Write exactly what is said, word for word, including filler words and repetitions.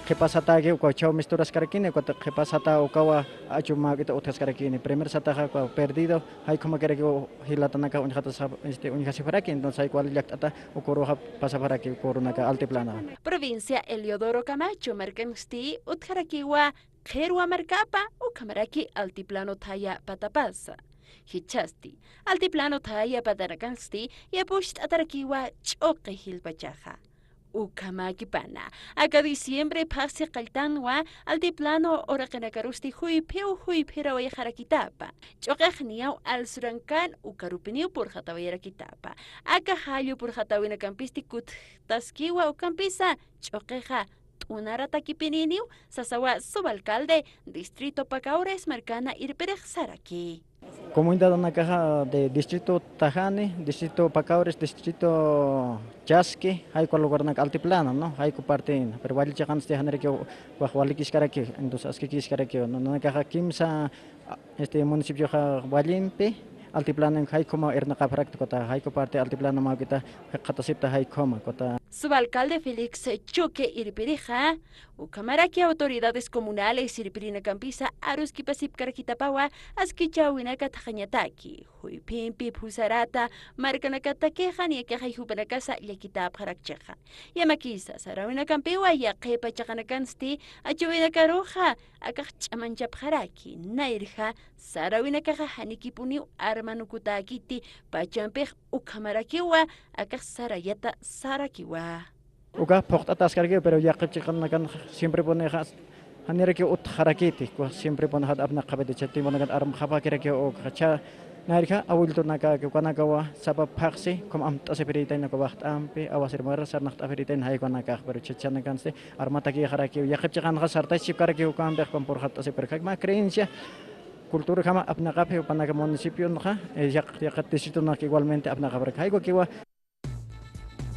Qhipa satäki uka chhaw misturaskarakini, ukat qhipa sata ukawa achu mäk'ita utjaskarakini. Primer sataxa uka perdido, jaykhumarakiw jilatanakax uñjatasa, este, uñjasiparaki, entonces jayku wali llakt'ata uka uruxa pasaparaki uka urunaka altiplano. Provincia Eliodoro Camacho markansti utjarakiwa qhirwa markapa ukhamaraki altiplano thaya patapasa. Jichhasti, altiplano thaya patanakansti yapucht'atarakiwa ch'uqi jilpachaxa. Ukhamäkipana, aka diciembre phaxsi qalltanwa altiplano uraqinakarusti juyphiw juyphirawayxarakitapa. Ch'uqix niyaw alsurankan ukarupiniw purxatawayarakitapa. Aka jallu purxatäwinakampisti kutjtaskiwa ukampisa ch'uqixa t'unaratakipininiw sasawa subalcalde distrito Pacaures markana irpirix saraki. Comunidadanakaxa de distrito Tajani, distrito Pacaures, distrito Chasqui, jayku lugarnak altiplano, ¿no? Jayku partina. Pero valli chiqansti janirakiw wax walikiskaraki, entonces askikiskaraki, ¿no? Nanakaxa kimsa, este, municipioxa vallimpi, altiplano jaykhuma irnaqapxarakta, ukat jayku parte altiplano mäk'ita jikxatasipta jaykhuma, ukat. Subalcalde Félix Chuque irpirixa, ukhamaraki autoridades comunales irpirinakampisa aruskipasipkarakitapawa askichäwinaka thaqhañataki, juyphimpi phusarata markanakatakixa, niyakixa jupanakasa llakitäpxarakchixa. Yamakisa, saräwinakampiwa yaqhipa chiqanakansti achuwinakaruxa akax ch'amanchapxaraki, nayrja saräwinakaxa janikipuniw armanukutäkiti pachampix ukhamarakiwa akax sarayata sarakiwa. Ukax phuqt'ataskarakiw, pero yaqhip chiqanakan siemprepunixa janirakiw utjarakiti, ukax siemprepunixat apnaqapiti, chay tiemponakan armxapakirakiw ukaxa, nayrja awiltunakaki ukanakawa sapa phaxsi, ukham amt'asipirïtayna uka waxt'ampi, awasir mara sarnaqt'apirïtayna jaykunakax, pero chachanakansti armatakïxarakiw, yaqhip chiqanxa sartachipkarakiw ukampix, ukham purxat'asipkarakiw, mä creencia, culturajama apnaqapxi, jupanaka municipionxa, eh, yaq-, yaqha distritonak igualmente apnaqapxaraki. Jaykukiwa.